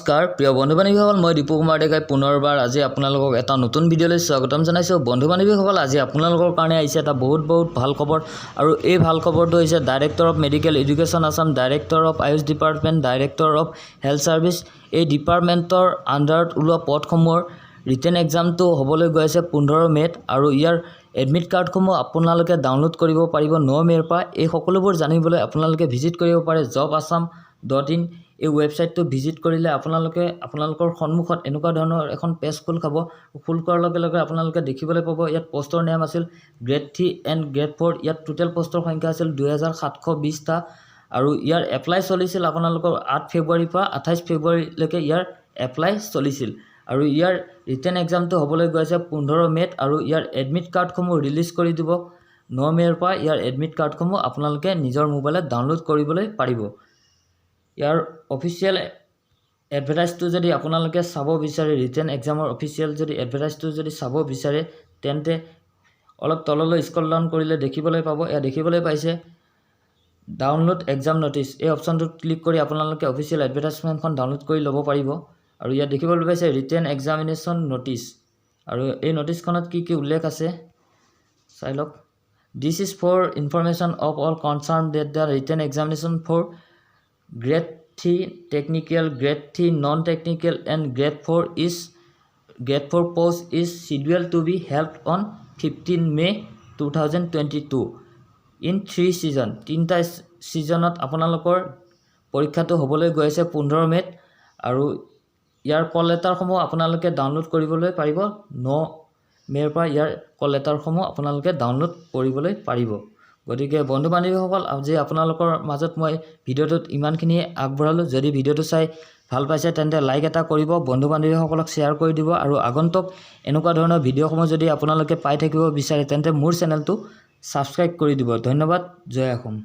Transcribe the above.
নমস্কাৰ প্ৰিয় বন্ধু বান্ধৱীসকল, মই দীপু কুমাৰ ডেকাই পুনৰবাৰ আজি আপোনালোকক এটা নতুন ভিডিঅ'লৈ স্বাগতম জনাইছোঁ। বন্ধু বান্ধৱীসকল, আজি আপোনালোকৰ কাৰণে আহিছে এটা বহুত বহুত ভাল খবৰ আৰু এই ভাল খবৰটো হৈছে Director of Medical Education, Assam, Director of AYUSH Department, Director of Health Service, এই ডিপাৰ্টমেণ্টৰ আণ্ডাৰত ওলোৱা পদসমূহৰ ৰিটেন এক্সামটো হ'বলৈ গৈ আছে 15 মে'ত আৰু ইয়াৰ এডমিট কাৰ্ডসমূহ আপোনালোকে ডাউনলোড কৰিব পাৰিব 9 মে'ৰ পৰা। এই সকলোবোৰ জানিবলৈ আপোনালোকে ভিজিট কৰিব পাৰে jobassam.in। এই ৱেবছাইটটো ভিজিট কৰিলে আপোনালোকে আপোনালোকৰ সন্মুখত এনেকুৱা ধৰণৰ এখন পেজ খোল খাব। খোল খোৱাৰ লগে লগে আপোনালোকে দেখিবলৈ পাব, ইয়াত পষ্টৰ নাম আছিল Grade 3 and Grade 4। ইয়াত টোটেল পষ্টৰ সংখ্যা আছিল 2720টা আৰু ইয়াৰ এপ্লাই চলিছিল আপোনালোকৰ 8 ফেব্ৰুৱাৰীৰ পৰা 28 ফেব্ৰুৱাৰীলৈকে ইয়াৰ এপ্লাই চলিছিল আৰু ইয়াৰ ৰিটেন এক্সামটো হ'বলৈ গৈ আছে 15 মে'ত আৰু ইয়াৰ এডমিট কাৰ্ডসমূহ ৰিলিজ কৰি দিব 9 মে'ৰ পৰা। ইয়াৰ এডমিট কাৰ্ডসমূহ আপোনালোকে নিজৰ মোবাইলত ডাউনলোড কৰিবলৈ পাৰিব। ইয়াৰ অফিচিয়েল এডভাৰটাইজটো যদি আপোনালোকে চাব বিচাৰে, ৰিটেন এক্সামৰ অফিচিয়েল যদি এডভাৰটাইজটো যদি চাব বিচাৰে, তেন্তে অলপ তললৈ স্ক্ৰল ডাউন কৰিলে দেখিবলৈ পাব। ইয়াত দেখিবলৈ পাইছে ডাউনলোড এক্সাম নটিচ। এই অপশ্যনটোত ক্লিক কৰি আপোনালোকে অফিচিয়েল এডভাৰটাইজমেণ্টখন ডাউনলোড কৰি ল'ব পাৰিব আৰু ইয়াত দেখিবলৈ পাইছে ৰিটেন এক্সামিনেশ্যন নটিচ আৰু এই নটিচখনত কি কি উল্লেখ আছে চাই লওক। This is for information of all concerned that the written examination for Grade 3 Technical, Grade 3 Non Technical and Grade 4 post is scheduled to be held on 15 May 2022 in three session. তিনিটা ছিজনত আপোনালোকৰ পৰীক্ষাটো হ'বলৈ গৈ আছে 15 মে'ত আৰু ইয়াৰ কল লেটাৰসমূহ আপোনালোকে ডাউনলোড কৰিবলৈ পাৰিব 9 মে'ৰ পৰা। ইয়াৰ কল লেটাৰসমূহ আপোনালোকে ডাউনলোড কৰিবলৈ পাৰিব। গতিকে বন্ধু বান্ধৱীসকল, আজি আপোনালোকৰ মাজত মই ভিডিঅ'টোত ইমানখিনিয়ে আগবঢ়ালোঁ। যদি ভিডিঅ'টো চাই ভাল পাইছে, তেন্তে লাইক এটা কৰিব, বন্ধু বান্ধৱীসকলক শ্বেয়াৰ কৰি দিব আৰু আগন্তুক এনেকুৱা ধৰণৰ ভিডিঅ'সমূহ যদি আপোনালোকে পাই থাকিব বিচাৰে, তেন্তে মোৰ চেনেলটো ছাবস্ক্ৰাইব কৰি দিব। ধন্যবাদ। জয় অসম।